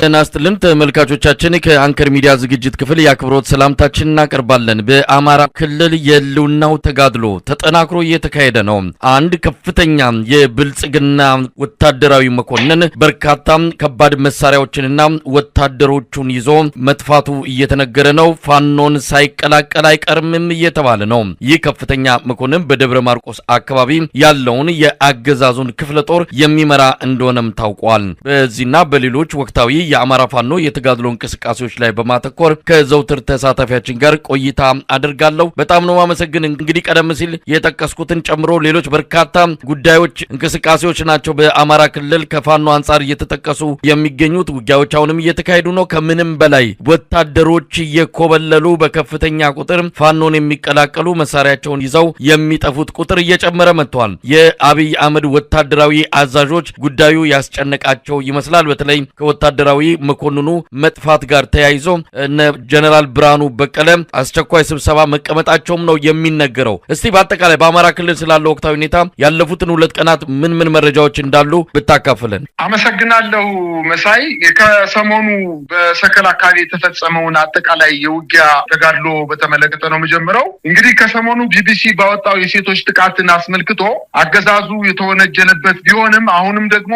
ጤና ይስጥልን ተመልካቾቻችን፣ ከአንከር ሚዲያ ዝግጅት ክፍል የአክብሮት ሰላምታችን እናቀርባለን። በአማራ ክልል የህልውናው ተጋድሎ ተጠናክሮ እየተካሄደ ነው። አንድ ከፍተኛ የብልጽግና ወታደራዊ መኮንን በርካታ ከባድ መሳሪያዎችንና ወታደሮቹን ይዞ መጥፋቱ እየተነገረ ነው። ፋኖን ሳይቀላቀል አይቀርምም እየተባለ ነው። ይህ ከፍተኛ መኮንን በደብረ ማርቆስ አካባቢ ያለውን የአገዛዙን ክፍለ ጦር የሚመራ እንደሆነም ታውቋል። በዚህና በሌሎች ወቅታዊ የአማራ ፋኖ የተጋድሎ እንቅስቃሴዎች ላይ በማተኮር ከዘውትር ተሳታፊያችን ጋር ቆይታ አድርጋለሁ። በጣም ነው ማመሰግን። እንግዲህ ቀደም ሲል የጠቀስኩትን ጨምሮ ሌሎች በርካታ ጉዳዮች፣ እንቅስቃሴዎች ናቸው በአማራ ክልል ከፋኖ አንጻር እየተጠቀሱ የሚገኙት። ውጊያዎች አሁንም እየተካሄዱ ነው። ከምንም በላይ ወታደሮች እየኮበለሉ በከፍተኛ ቁጥር ፋኖን የሚቀላቀሉ፣ መሳሪያቸውን ይዘው የሚጠፉት ቁጥር እየጨመረ መጥቷል። የአብይ አህመድ ወታደራዊ አዛዦች ጉዳዩ ያስጨነቃቸው ይመስላል። በተለይ ከወታደራዊ መኮንኑ መጥፋት ጋር ተያይዞ እነ ጀነራል ብርሃኑ በቀለ አስቸኳይ ስብሰባ መቀመጣቸውም ነው የሚነገረው። እስቲ በአጠቃላይ በአማራ ክልል ስላለው ወቅታዊ ሁኔታ ያለፉትን 2 ቀናት ምን ምን መረጃዎች እንዳሉ ብታካፍለን። አመሰግናለሁ መሳይ። ከሰሞኑ በሰከላ አካባቢ የተፈጸመውን አጠቃላይ የውጊያ ተጋድሎ በተመለከተ ነው የምጀምረው። እንግዲህ ከሰሞኑ ቢቢሲ ባወጣው የሴቶች ጥቃትን አስመልክቶ አገዛዙ የተወነጀለበት ቢሆንም፣ አሁንም ደግሞ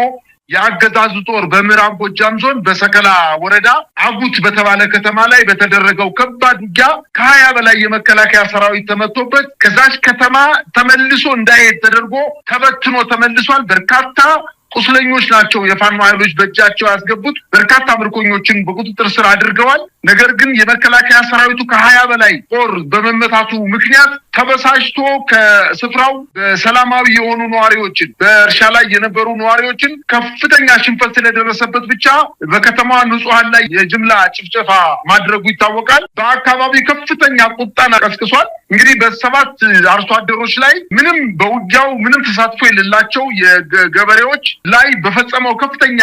የአገዛዙ ጦር በምዕራብ ጎጃም ዞን በሰከላ ወረዳ አጉት በተባለ ከተማ ላይ በተደረገው ከባድ ውጊያ ከ20 በላይ የመከላከያ ሰራዊት ተመቶበት ከዛች ከተማ ተመልሶ እንዳይሄድ ተደርጎ ተበትኖ ተመልሷል። በርካታ ቁስለኞች ናቸው የፋኖ ኃይሎች በእጃቸው ያስገቡት። በርካታ ምርኮኞችን በቁጥጥር ስር አድርገዋል። ነገር ግን የመከላከያ ሰራዊቱ ከ20 በላይ ጦር በመመታቱ ምክንያት ተበሳጭቶ ከስፍራው በሰላማዊ የሆኑ ነዋሪዎችን፣ በእርሻ ላይ የነበሩ ነዋሪዎችን ከፍተኛ ሽንፈት ስለደረሰበት ብቻ በከተማዋ ንጹሐን ላይ የጅምላ ጭፍጨፋ ማድረጉ ይታወቃል። በአካባቢው ከፍተኛ ቁጣን ቀስቅሷል። እንግዲህ በሰባት አርሶ አደሮች ላይ፣ ምንም በውጊያው ምንም ተሳትፎ የሌላቸው የገበሬዎች ላይ በፈጸመው ከፍተኛ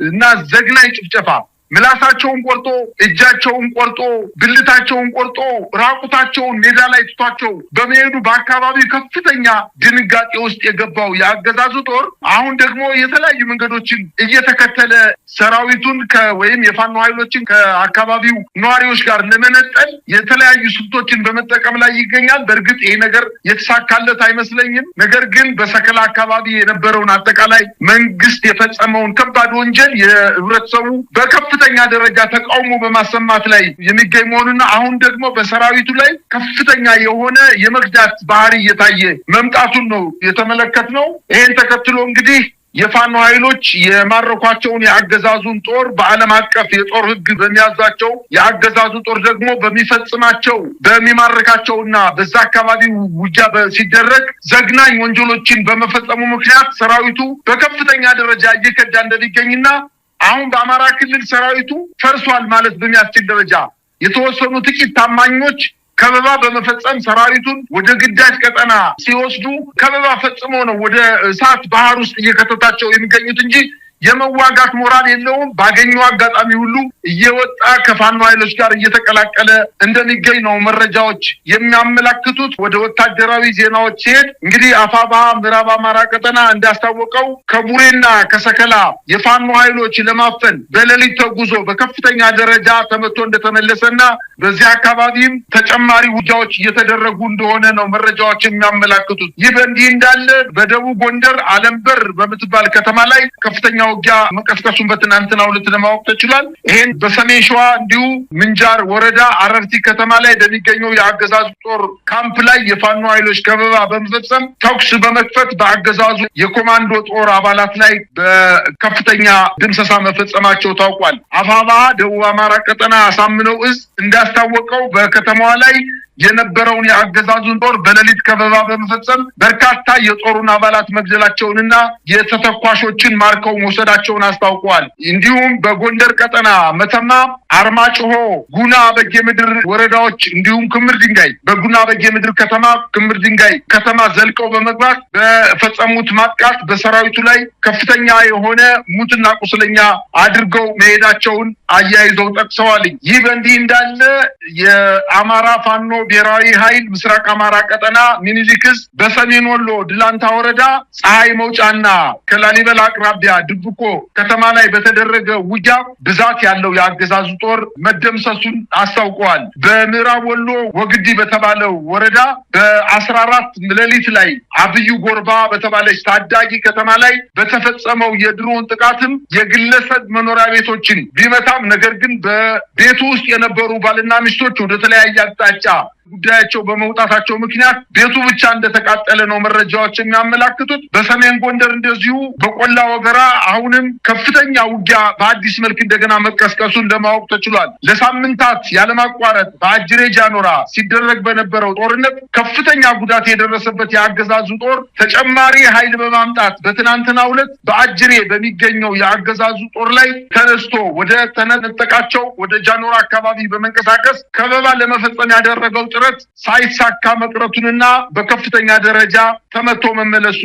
እና ዘግናኝ ጭፍጨፋ ምላሳቸውን ቆርጦ፣ እጃቸውን ቆርጦ፣ ብልታቸውን ቆርጦ፣ ራቁታቸውን ሜዳ ላይ ትቷቸው በመሄዱ በአካባቢው ከፍተኛ ድንጋጤ ውስጥ የገባው የአገዛዙ ጦር አሁን ደግሞ የተለያዩ መንገዶችን እየተከተለ ሰራዊቱን ወይም የፋኖ ኃይሎችን ከአካባቢው ነዋሪዎች ጋር ለመነጠል የተለያዩ ስልቶችን በመጠቀም ላይ ይገኛል። በእርግጥ ይሄ ነገር የተሳካለት አይመስለኝም። ነገር ግን በሰከላ አካባቢ የነበረውን አጠቃላይ መንግስት የፈጸመውን ከባድ ወንጀል የህብረተሰቡ በከፍተኛ ደረጃ ተቃውሞ በማሰማት ላይ የሚገኝ መሆኑና አሁን ደግሞ በሰራዊቱ ላይ ከፍተኛ የሆነ የመክዳት ባህሪ እየታየ መምጣቱን ነው የተመለከትነው። ይሄን ተከትሎ እንግዲህ የፋኖ ኃይሎች የማረኳቸውን የአገዛዙን ጦር በዓለም አቀፍ የጦር ሕግ በሚያዛቸው፣ የአገዛዙ ጦር ደግሞ በሚፈጽማቸው፣ በሚማርካቸውና በዛ አካባቢ ውጊያ ሲደረግ ዘግናኝ ወንጀሎችን በመፈጸሙ ምክንያት ሰራዊቱ በከፍተኛ ደረጃ እየከዳ እንደሚገኝና አሁን በአማራ ክልል ሰራዊቱ ፈርሷል ማለት በሚያስችል ደረጃ የተወሰኑ ጥቂት ታማኞች ከበባ በመፈጸም ሰራዊቱን ወደ ግዳጅ ቀጠና ሲወስዱ ከበባ ፈጽሞ ነው ወደ እሳት ባህር ውስጥ እየከተታቸው የሚገኙት እንጂ የመዋጋት ሞራል የለውም። ባገኘው አጋጣሚ ሁሉ እየወጣ ከፋኖ ኃይሎች ጋር እየተቀላቀለ እንደሚገኝ ነው መረጃዎች የሚያመላክቱት። ወደ ወታደራዊ ዜናዎች ሲሄድ እንግዲህ አፋብኃ ምዕራብ አማራ ቀጠና እንዳስታወቀው ከቡሬና ከሰከላ የፋኖ ኃይሎች ለማፈን በሌሊት ተጉዞ በከፍተኛ ደረጃ ተመቶ እንደተመለሰና በዚህ አካባቢም ተጨማሪ ውጊያዎች እየተደረጉ እንደሆነ ነው መረጃዎች የሚያመላክቱት። ይህ በእንዲህ እንዳለ በደቡብ ጎንደር አለምበር በምትባል ከተማ ላይ ከፍተኛ ውጊያ መቀስቀሱን በትናንትናው ዕለት ለማወቅ ተችሏል። ይሄን በሰሜን ሸዋ እንዲሁ ምንጃር ወረዳ አረርቲ ከተማ ላይ በሚገኘው የአገዛዙ ጦር ካምፕ ላይ የፋኖ ኃይሎች ከበባ በመፈጸም ተኩስ በመክፈት በአገዛዙ የኮማንዶ ጦር አባላት ላይ በከፍተኛ ድምሰሳ መፈጸማቸው ታውቋል። አፋብኃ ደቡብ አማራ ቀጠና አሳምነው እዝ እንዳስታወቀው በከተማዋ ላይ የነበረውን የአገዛዙን ጦር በሌሊት ከበባ በመፈጸም በርካታ የጦሩን አባላት መግደላቸውንና የተተኳሾችን ማርከው መውሰዳቸውን አስታውቀዋል። እንዲሁም በጎንደር ቀጠና መተማ፣ አርማጭሆ፣ ጉና በጌምድር ወረዳዎች እንዲሁም ክምር ድንጋይ፣ በጉና በጌምድር ከተማ፣ ክምር ድንጋይ ከተማ ዘልቀው በመግባት በፈጸሙት ማጥቃት በሰራዊቱ ላይ ከፍተኛ የሆነ ሙትና ቁስለኛ አድርገው መሄዳቸውን አያይዘው ጠቅሰዋል። ይህ በእንዲህ እንዳለ እንዳለ የአማራ ፋኖ ብሔራዊ ኃይል ምስራቅ አማራ ቀጠና ሚኒሊክ እዝ በሰሜን ወሎ ድላንታ ወረዳ ፀሐይ መውጫና ከላሊበላ አቅራቢያ ድብኮ ከተማ ላይ በተደረገ ውጊያ ብዛት ያለው የአገዛዙ ጦር መደምሰሱን አስታውቀዋል። በምዕራብ ወሎ ወግዲ በተባለው ወረዳ በ14 ሌሊት ላይ አብዩ ጎርባ በተባለች ታዳጊ ከተማ ላይ በተፈጸመው የድሮን ጥቃትም የግለሰብ መኖሪያ ቤቶችን ቢመታም ነገር ግን በቤቱ ውስጥ የነበሩ ባልና ሚስቶች ወደ ተለያየ አቅጣጫ ጉዳያቸው በመውጣታቸው ምክንያት ቤቱ ብቻ እንደተቃጠለ ነው መረጃዎች የሚያመላክቱት። በሰሜን ጎንደር እንደዚሁ በቆላ ወገራ አሁንም ከፍተኛ ውጊያ በአዲስ መልክ እንደገና መቀስቀሱን ለማወቅ ተችሏል። ለሳምንታት ያለማቋረጥ በአጅሬ ጃኖራ ሲደረግ በነበረው ጦርነት ከፍተኛ ጉዳት የደረሰበት የአገዛዙ ጦር ተጨማሪ ኃይል በማምጣት በትናንትናው ዕለት በአጅሬ በሚገኘው የአገዛዙ ጦር ላይ ተነስቶ ወደ ተነጠቃቸው ወደ ጃኖራ አካባቢ በመንቀሳቀስ ከበባ ለመፈጸም ያደረገው ጥረት ሳይሳካ መቅረቱንና በከፍተኛ ደረጃ ተመቶ መመለሱ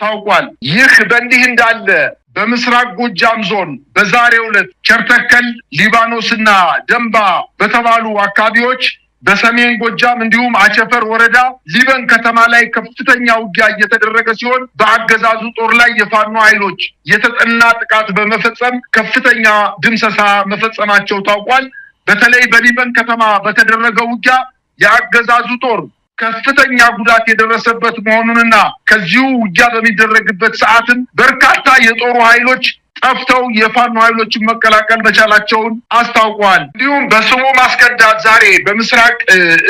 ታውቋል። ይህ በእንዲህ እንዳለ በምስራቅ ጎጃም ዞን በዛሬው ዕለት ቸርተከል፣ ሊባኖስና ደንባ በተባሉ አካባቢዎች በሰሜን ጎጃም እንዲሁም አቸፈር ወረዳ ሊበን ከተማ ላይ ከፍተኛ ውጊያ እየተደረገ ሲሆን በአገዛዙ ጦር ላይ የፋኖ ኃይሎች የተጠና ጥቃት በመፈጸም ከፍተኛ ድምሰሳ መፈጸማቸው ታውቋል። በተለይ በሊበን ከተማ በተደረገው ውጊያ የአገዛዙ ጦር ከፍተኛ ጉዳት የደረሰበት መሆኑንና ከዚሁ ውጊያ በሚደረግበት ሰዓትም በርካታ የጦሩ ኃይሎች ጠፍተው የፋኖ ኃይሎችን መቀላቀል መቻላቸውን አስታውቀዋል። እንዲሁም በስሙ ማስከዳት ዛሬ በምስራቅ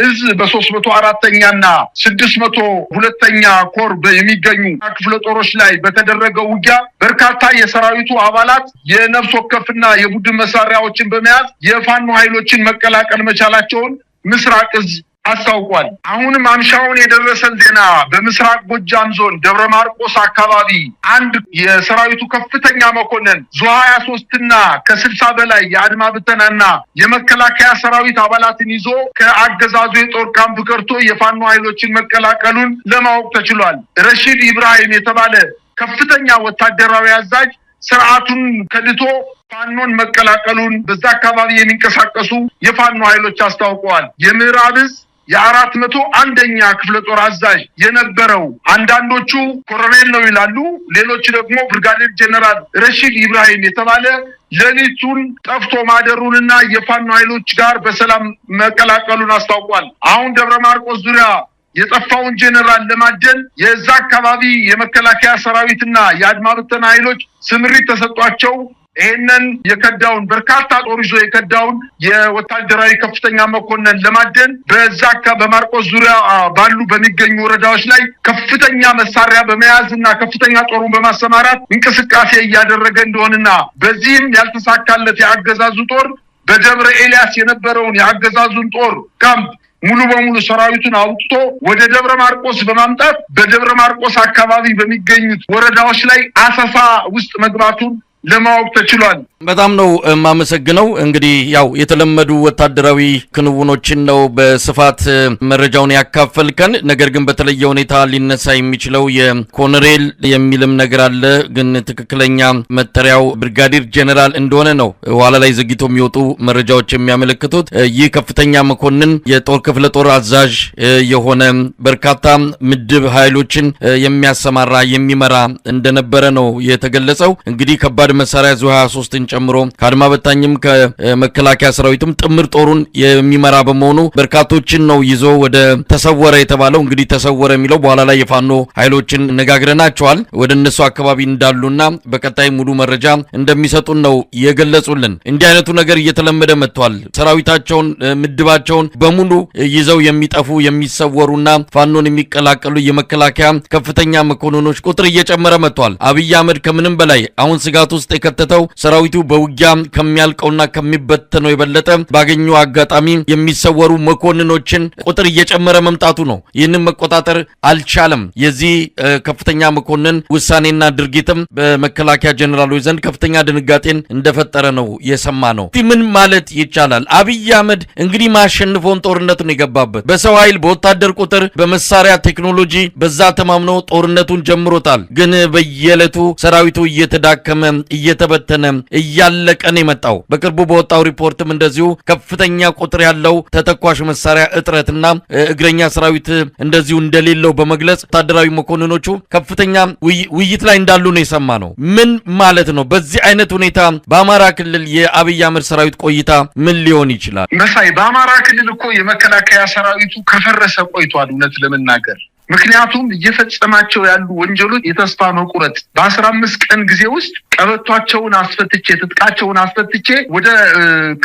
እዝ በ304ኛና 602ኛ ኮር የሚገኙ ክፍለ ጦሮች ላይ በተደረገው ውጊያ በርካታ የሰራዊቱ አባላት የነፍስ ወከፍና የቡድን መሳሪያዎችን በመያዝ የፋኖ ኃይሎችን መቀላቀል መቻላቸውን ምስራቅ እዝ አስታውቋል። አሁንም አምሻውን የደረሰን ዜና በምስራቅ ጎጃም ዞን ደብረ ማርቆስ አካባቢ አንድ የሰራዊቱ ከፍተኛ መኮንን ዙ 23 እና ከ60 በላይ የአድማ ብተናና የመከላከያ ሰራዊት አባላትን ይዞ ከአገዛዙ የጦር ካምፕ ቀርቶ የፋኖ ኃይሎችን መቀላቀሉን ለማወቅ ተችሏል። ረሺድ ኢብራሂም የተባለ ከፍተኛ ወታደራዊ አዛዥ ስርዓቱን ከድቶ ፋኖን መቀላቀሉን በዛ አካባቢ የሚንቀሳቀሱ የፋኖ ኃይሎች አስታውቀዋል። የምዕራብ እዝ የ401ኛ ክፍለ ጦር አዛዥ የነበረው አንዳንዶቹ ኮሎኔል ነው ይላሉ፣ ሌሎች ደግሞ ብርጋዴር ጀነራል ረሺድ ኢብራሂም የተባለ ሌሊቱን ጠፍቶ ማደሩንና የፋኖ ኃይሎች ጋር በሰላም መቀላቀሉን አስታውቋል። አሁን ደብረ ማርቆስ ዙሪያ የጠፋውን ጀነራል ለማደን የዛ አካባቢ የመከላከያ ሰራዊትና የአድማ ብተና ኃይሎች ስምሪት ተሰጧቸው ይሄንን የከዳውን በርካታ ጦር ይዞ የከዳውን የወታደራዊ ከፍተኛ መኮንን ለማደን በዛ በማርቆስ ዙሪያ ባሉ በሚገኙ ወረዳዎች ላይ ከፍተኛ መሳሪያ በመያዝ እና ከፍተኛ ጦሩን በማሰማራት እንቅስቃሴ እያደረገ እንደሆነና በዚህም ያልተሳካለት የአገዛዙ ጦር በደብረ ኤልያስ የነበረውን የአገዛዙን ጦር ካምፕ ሙሉ በሙሉ ሰራዊቱን አውጥቶ ወደ ደብረ ማርቆስ በማምጣት በደብረ ማርቆስ አካባቢ በሚገኙት ወረዳዎች ላይ አሰሳ ውስጥ መግባቱን ለማወቅ ተችሏል። በጣም ነው የማመሰግነው። እንግዲህ ያው የተለመዱ ወታደራዊ ክንውኖችን ነው በስፋት መረጃውን ያካፈልከን። ነገር ግን በተለየ ሁኔታ ሊነሳ የሚችለው የኮሎኔል የሚልም ነገር አለ፣ ግን ትክክለኛ መጠሪያው ብርጋዴር ጀነራል እንደሆነ ነው ኋላ ላይ ዘግይቶ የሚወጡ መረጃዎች የሚያመለክቱት። ይህ ከፍተኛ መኮንን የጦር ክፍለ ጦር አዛዥ የሆነ በርካታ ምድብ ኃይሎችን የሚያሰማራ የሚመራ እንደነበረ ነው የተገለጸው። እንግዲህ ከባድ መሳሪያ ዙ 23ን ጨምሮ ከአድማ በታኝም ከመከላከያ ሰራዊትም ጥምር ጦሩን የሚመራ በመሆኑ በርካቶችን ነው ይዞ ወደ ተሰወረ የተባለው። እንግዲህ ተሰወረ የሚለው በኋላ ላይ የፋኖ ኃይሎችን ነጋግረናቸዋል። ወደ እነሱ አካባቢ እንዳሉና በቀጣይ ሙሉ መረጃ እንደሚሰጡን ነው የገለጹልን። እንዲህ አይነቱ ነገር እየተለመደ መጥቷል። ሰራዊታቸውን ምድባቸውን በሙሉ ይዘው የሚጠፉ የሚሰወሩና ፋኖን የሚቀላቀሉ የመከላከያ ከፍተኛ መኮንኖች ቁጥር እየጨመረ መጥቷል። አብይ አህመድ ከምንም በላይ አሁን ስጋት ውስጥ የከተተው ሰራዊቱ በውጊያ ከሚያልቀውና ከሚበተነው የበለጠ ባገኙ አጋጣሚ የሚሰወሩ መኮንኖችን ቁጥር እየጨመረ መምጣቱ ነው። ይህንን መቆጣጠር አልቻለም። የዚህ ከፍተኛ መኮንን ውሳኔና ድርጊትም በመከላከያ ጀኔራሎች ዘንድ ከፍተኛ ድንጋጤን እንደፈጠረ ነው የሰማ ነው። ምን ማለት ይቻላል? አብይ አህመድ እንግዲህ ማሸንፎን ጦርነቱን የገባበት በሰው ኃይል፣ በወታደር ቁጥር፣ በመሳሪያ ቴክኖሎጂ በዛ ተማምኖ ጦርነቱን ጀምሮታል። ግን በየዕለቱ ሰራዊቱ እየተዳከመ እየተበተነ እያለቀ ነው የመጣው። በቅርቡ በወጣው ሪፖርትም እንደዚሁ ከፍተኛ ቁጥር ያለው ተተኳሽ መሳሪያ እጥረትና እግረኛ ሰራዊት እንደዚሁ እንደሌለው በመግለጽ ወታደራዊ መኮንኖቹ ከፍተኛ ውይይት ላይ እንዳሉ ነው የሰማነው። ምን ማለት ነው? በዚህ አይነት ሁኔታ በአማራ ክልል የአብይ አህመድ ሰራዊት ቆይታ ምን ሊሆን ይችላል? መሳይ፣ በአማራ ክልል እኮ የመከላከያ ሰራዊቱ ከፈረሰ ቆይቷል፣ እውነት ለመናገር። ምክንያቱም እየፈጸማቸው ያሉ ወንጀሎች የተስፋ መቁረጥ፣ በ15 ቀን ጊዜ ውስጥ ቀበቷቸውን አስፈትቼ፣ ትጥቃቸውን አስፈትቼ ወደ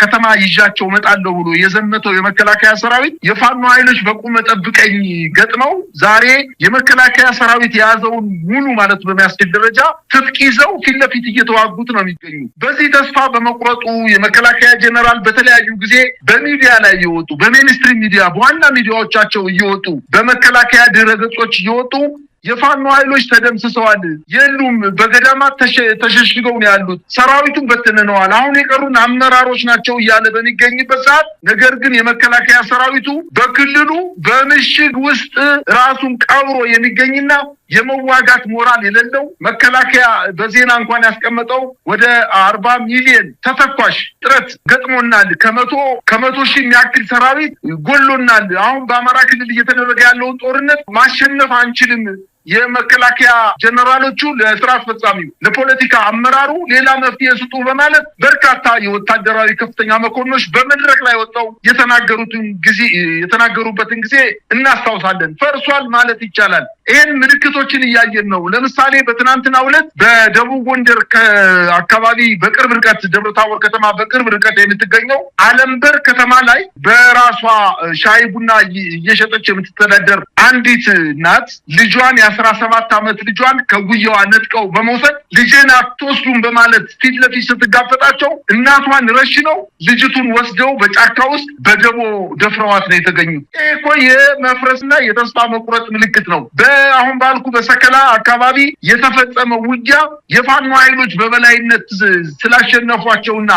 ከተማ ይዣቸው እመጣለሁ ብሎ የዘመተው የመከላከያ ሰራዊት የፋኖ ኃይሎች በቁመ ጠብቀኝ ገጥመው ዛሬ የመከላከያ ሰራዊት የያዘውን ሙሉ ማለት በሚያስችል ደረጃ ትጥቅ ይዘው ፊት ለፊት እየተዋጉት ነው የሚገኙ። በዚህ ተስፋ በመቁረጡ የመከላከያ ጀነራል በተለያዩ ጊዜ በሚዲያ ላይ እየወጡ፣ በ mainstream media፣ በዋና ሚዲያዎቻቸው እየወጡ፣ በመከላከያ ድረገጾች እየወጡ የፋኖ ኃይሎች ተደምስሰዋል፣ የሉም፣ በገዳማት ተሸሽገው ነው ያሉት፣ ሰራዊቱን በትነነዋል፣ አሁን የቀሩን አመራሮች ናቸው እያለ በሚገኝበት ሰዓት፣ ነገር ግን የመከላከያ ሰራዊቱ በክልሉ በምሽግ ውስጥ ራሱን ቀብሮ የሚገኝና የመዋጋት ሞራል የሌለው፣ መከላከያ በዜና እንኳን ያስቀመጠው ወደ 40 ሚሊዮን ተተኳሽ እጥረት ገጥሞናል፣ ከ100,000 የሚያክል ሰራዊት ጎሎናል፣ አሁን በአማራ ክልል እየተደረገ ያለውን ጦርነት ማሸነፍ አንችልም፣ የመከላከያ ጀነራሎቹ ለስራ አስፈጻሚው፣ ለፖለቲካ አመራሩ ሌላ መፍትሄ ስጡ በማለት በርካታ የወታደራዊ ከፍተኛ መኮንኖች በመድረክ ላይ ወጥተው የተናገሩበትን ጊዜ እናስታውሳለን። ፈርሷል ማለት ይቻላል። ይህን ምልክቶችን እያየን ነው። ለምሳሌ በትናንትናው ዕለት በደቡብ ጎንደር አካባቢ በቅርብ ርቀት፣ ደብረታቦር ከተማ በቅርብ ርቀት የምትገኘው አለምበር ከተማ ላይ በራሷ ሻይ ቡና እየሸጠች የምትተዳደር አንዲት እናት ልጇን፣ የ17 ዓመት ልጇን ከጉያዋ ነጥቀው በመውሰድ ልጄን አትወስዱም በማለት ፊት ለፊት ስትጋፈጣቸው እናቷን ረሽነው ልጅቱን ወስደው በጫካ ውስጥ በደቦ ደፍረዋት ነው የተገኙት። ይህ እኮ የመፍረስና የተስፋ መቁረጥ ምልክት ነው። አሁን ባልኩ በሰከላ አካባቢ የተፈጸመው ውጊያ የፋኖ ኃይሎች በበላይነት ስላሸነፏቸውና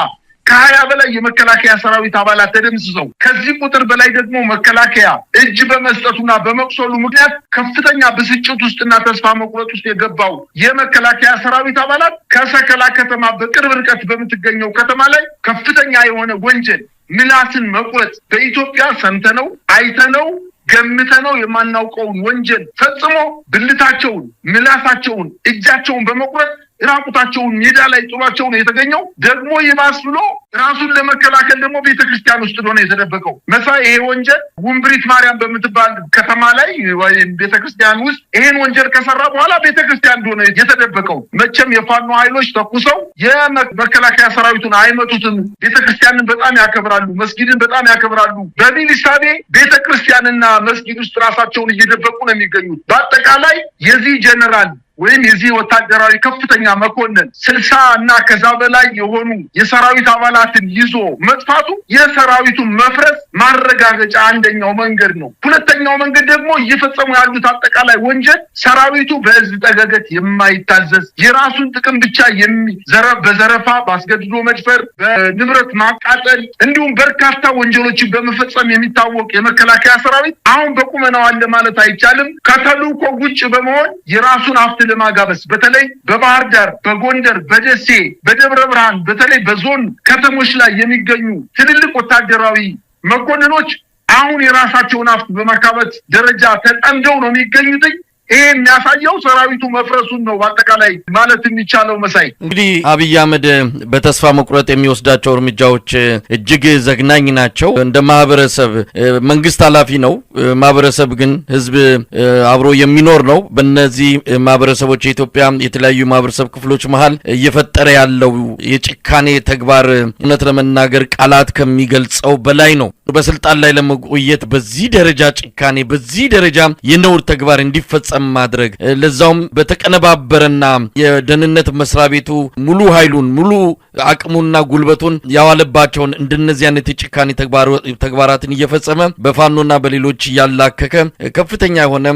ከ20 በላይ የመከላከያ ሰራዊት አባላት ተደምስሰው ከዚህ ቁጥር በላይ ደግሞ መከላከያ እጅ በመስጠቱና በመቁሰሉ ምክንያት ከፍተኛ ብስጭት ውስጥና ተስፋ መቁረጥ ውስጥ የገባው የመከላከያ ሰራዊት አባላት ከሰከላ ከተማ በቅርብ ርቀት በምትገኘው ከተማ ላይ ከፍተኛ የሆነ ወንጀል፣ ምላስን መቁረጥ፣ በኢትዮጵያ ሰምተነው፣ አይተነው፣ ገምተነው የማናውቀውን ወንጀል ፈጽሞ ብልታቸውን፣ ምላሳቸውን፣ እጃቸውን በመቁረጥ ራቁታቸውን ሜዳ ላይ ጥሏቸው ነው የተገኘው። ደግሞ ይባስ ብሎ ራሱን ለመከላከል ደግሞ ቤተክርስቲያን ውስጥ ሆነ የተደበቀው። መሳይ፣ ይሄ ወንጀል ውንብሪት ማርያም በምትባል ከተማ ላይ ወይም ቤተክርስቲያን ውስጥ ይሄን ወንጀል ከሰራ በኋላ ቤተክርስቲያን እንደሆነ የተደበቀው። መቼም የፋኖ ኃይሎች ተኩሰው የመከላከያ ሰራዊቱን አይመቱትም። ቤተክርስቲያንን በጣም ያከብራሉ፣ መስጊድን በጣም ያከብራሉ በሚል እሳቤ ቤተክርስቲያንና መስጊድ ውስጥ ራሳቸውን እየደበቁ ነው የሚገኙት። በአጠቃላይ የዚህ ጀነራል ወይም የዚህ ወታደራዊ ከፍተኛ መኮንን 60 እና ከዛ በላይ የሆኑ የሰራዊት አባላትን ይዞ መጥፋቱ የሰራዊቱን መፍረስ ማረጋገጫ አንደኛው መንገድ ነው። ሁለተኛው መንገድ ደግሞ እየፈጸሙ ያሉት አጠቃላይ ወንጀል ሰራዊቱ በህዝብ ጠገገት የማይታዘዝ፣ የራሱን ጥቅም ብቻ በዘረፋ፣ በአስገድዶ መድፈር፣ በንብረት ማቃጠል እንዲሁም በርካታ ወንጀሎችን በመፈጸም የሚታወቅ የመከላከያ ሰራዊት አሁን በቁመናው አለ ማለት አይቻልም። ከተልዕኮ ውጭ በመሆን የራሱን ሀብት ለማጋበስ በተለይ በባህር ዳር፣ በጎንደር፣ በደሴ፣ በደብረ ብርሃን፣ በተለይ በዞን ከተሞች ላይ የሚገኙ ትልልቅ ወታደራዊ መኮንኖች አሁን የራሳቸውን ሀብት በማካበት ደረጃ ተጠምደው ነው የሚገኙት። ይሄ የሚያሳየው ሰራዊቱ መፍረሱን ነው በአጠቃላይ ማለት የሚቻለው፣ መሳይ። እንግዲህ አብይ አህመድ በተስፋ መቁረጥ የሚወስዳቸው እርምጃዎች እጅግ ዘግናኝ ናቸው። እንደ ማህበረሰብ መንግስት ኃላፊ ነው። ማህበረሰብ ግን ህዝብ አብሮ የሚኖር ነው። በእነዚህ ማህበረሰቦች፣ የኢትዮጵያ የተለያዩ ማህበረሰብ ክፍሎች መሀል እየፈጠረ ያለው የጭካኔ ተግባር እውነት ለመናገር ቃላት ከሚገልጸው በላይ ነው። በስልጣን ላይ ለመቆየት በዚህ ደረጃ ጭካኔ፣ በዚህ ደረጃ የነውር ተግባር እንዲፈጸም ማድረግ፣ ለዛውም በተቀነባበረና የደህንነት መስሪያ ቤቱ ሙሉ ኃይሉን፣ ሙሉ አቅሙና ጉልበቱን ያዋለባቸውን እንደነዚህ አይነት የጭካኔ ተግባራትን እየፈጸመ በፋኖና በሌሎች እያላከከ ከፍተኛ የሆነ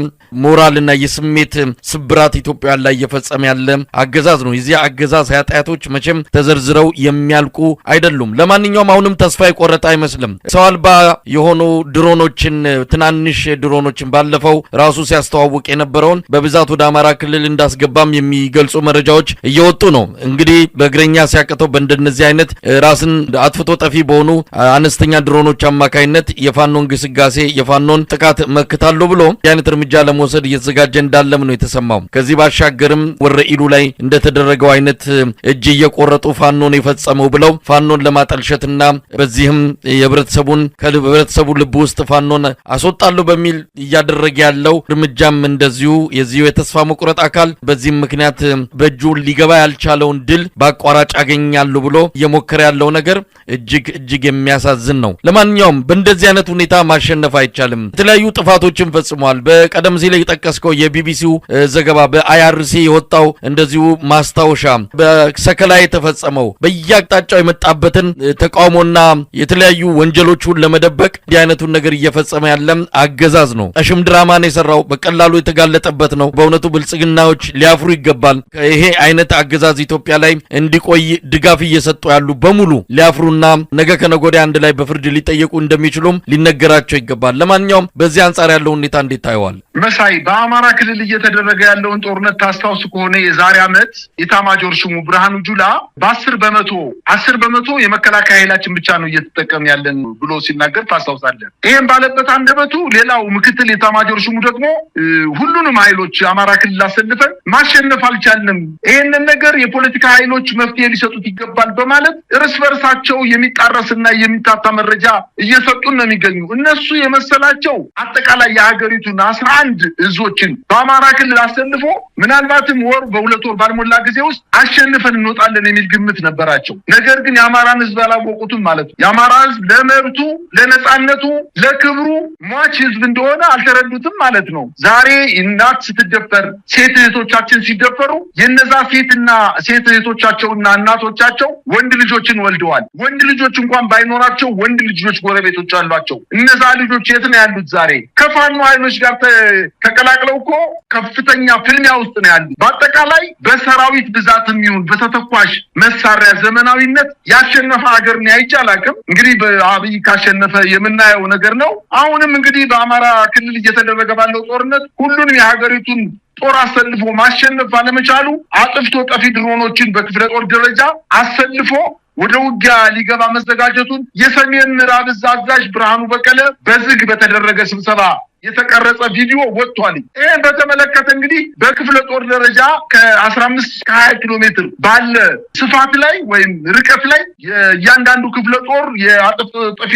ሞራልና የስሜት ስብራት ኢትዮጵያውያን ላይ እየፈጸመ ያለ አገዛዝ ነው። የዚህ አገዛዝ ኃጢአቶች መቼም ተዘርዝረው የሚያልቁ አይደሉም። ለማንኛውም አሁንም ተስፋ የቆረጠ አይመስልም። ሰው አልባ የሆኑ ድሮኖችን፣ ትናንሽ ድሮኖችን ባለፈው ራሱ ሲያስተዋውቅ የነበረው የነበረውን በብዛት ወደ አማራ ክልል እንዳስገባም የሚገልጹ መረጃዎች እየወጡ ነው። እንግዲህ በእግረኛ ሲያቅተው በእንደነዚህ አይነት ራስን አጥፍቶ ጠፊ በሆኑ አነስተኛ ድሮኖች አማካይነት የፋኖን ግስጋሴ፣ የፋኖን ጥቃት መክታለሁ ብሎ አይነት እርምጃ ለመውሰድ እየተዘጋጀ እንዳለም ነው የተሰማው። ከዚህ ባሻገርም ወረኢሉ ላይ እንደተደረገው አይነት እጅ እየቆረጡ ፋኖን የፈጸመው ብለው ፋኖን ለማጠልሸትና በዚህም የህብረተሰቡን ከህብረተሰቡ ልብ ውስጥ ፋኖን አስወጣለሁ በሚል እያደረገ ያለው እርምጃም እንደዚሁ የዚሁ የተስፋ መቁረጥ አካል፣ በዚህም ምክንያት በእጁ ሊገባ ያልቻለውን ድል በአቋራጭ አገኛለሁ ብሎ እየሞከረ ያለው ነገር እጅግ እጅግ የሚያሳዝን ነው። ለማንኛውም በእንደዚህ አይነት ሁኔታ ማሸነፍ አይቻልም። የተለያዩ ጥፋቶችን ፈጽሟል። በቀደም ሲል የጠቀስከው የቢቢሲው ዘገባ፣ በ IRC የወጣው እንደዚሁ ማስታወሻ፣ በሰከላ የተፈጸመው፣ በየአቅጣጫው የመጣበትን ተቃውሞና የተለያዩ ወንጀሎቹን ለመደበቅ እንዲህ አይነቱን ነገር እየፈጸመ ያለም አገዛዝ ነው። ቀሽም ድራማን የሰራው በቀላሉ የተጋለጠበት ነው። በእውነቱ ብልጽግናዎች ሊያፍሩ ይገባል። ይሄ አይነት አገዛዝ ኢትዮጵያ ላይ እንዲቆይ ድጋፍ እየሰጡ ያሉ በሙሉ ሊያፍሩና ነገ ከነገ ወዲያ አንድ ላይ በፍርድ ሊጠየቁ እንደሚችሉም ሊነገራቸው ይገባል። ለማንኛውም በዚህ አንጻር ያለው ሁኔታ እንዴት ታየዋል? መሳይ፣ በአማራ ክልል እየተደረገ ያለውን ጦርነት ታስታውስ ከሆነ የዛሬ ዓመት ኢታማጆር ሹሙ ብርሃኑ ጁላ በ10 በመቶ፣ 10% የመከላከያ ኃይላችን ብቻ ነው እየተጠቀም ያለን ብሎ ሲናገር ታስታውሳለን። ይህም ባለበት አንደበቱ ሌላው ምክትል ኢታማጆር ሹሙ ደግሞ ሁሉንም ኃይሎች አማራ ክልል አሰልፈን ማሸነፍ አልቻልንም፣ ይህንን ነገር የፖለቲካ ኃይሎች መፍትሄ ሊሰጡት ይገባል በማለት እርስ በርሳቸው የሚጣረስና የሚታታ መረጃ እየሰጡን ነው የሚገኙ። እነሱ የመሰላቸው አጠቃላይ የሀገሪቱን 11 እዞችን በአማራ ክልል አሰልፎ ምናልባትም ወር በ2 ወር ባልሞላ ጊዜ ውስጥ አሸንፈን እንወጣለን የሚል ግምት ነበራቸው። ነገር ግን የአማራን ህዝብ አላወቁትም ማለት ነው። የአማራ ህዝብ ለመብቱ፣ ለነፃነቱ፣ ለክብሩ ሟች ህዝብ እንደሆነ አልተረዱትም ማለት ነው። ዛሬ እናት ስትደፈር፣ ሴት እህቶቻችን ሲደፈሩ የነዛ ሴትና ሴት እህቶቻቸውና እናቶቻቸው ወንድ ልጆችን ወልደዋል። ወንድ ልጆች እንኳን ባይኖራቸው ወንድ ልጆች ጎረቤቶች አሏቸው። እነዛ ልጆች የት ነው ያሉት? ዛሬ ከፋኖ ኃይሎች ጋር ተቀላቅለው እኮ ከፍተኛ ፍልሚያ ውስጥ ነው ያሉት። በአጠቃላይ በሰራዊት ብዛትም ይሁን በተተኳሽ መሳሪያ ዘመናዊነት ያሸነፈ ሀገር ነው አይቼ አላውቅም። እንግዲህ በአብይ ካሸነፈ የምናየው ነገር ነው። አሁንም እንግዲህ በአማራ ክልል እየተደረገ ባለው ጦርነት ሁሉንም የሀገሪቱን ጦር አሰልፎ ማሸነፍ ባለመቻሉ አጥፍቶ ጠፊ ድሮኖችን በክፍለ ጦር ደረጃ አሰልፎ ወደ ውጊያ ሊገባ መዘጋጀቱን የሰሜን ምዕራብ እዝ አዛዥ ብርሃኑ በቀለ በዝግ በተደረገ ስብሰባ የተቀረጸ ቪዲዮ ወጥቷል። ይህን በተመለከተ እንግዲህ በክፍለ ጦር ደረጃ ከ15 እስከ 20 ኪሎ ሜትር ባለ ስፋት ላይ ወይም ርቀት ላይ እያንዳንዱ ክፍለ ጦር የአጥፍቶ ጠፊ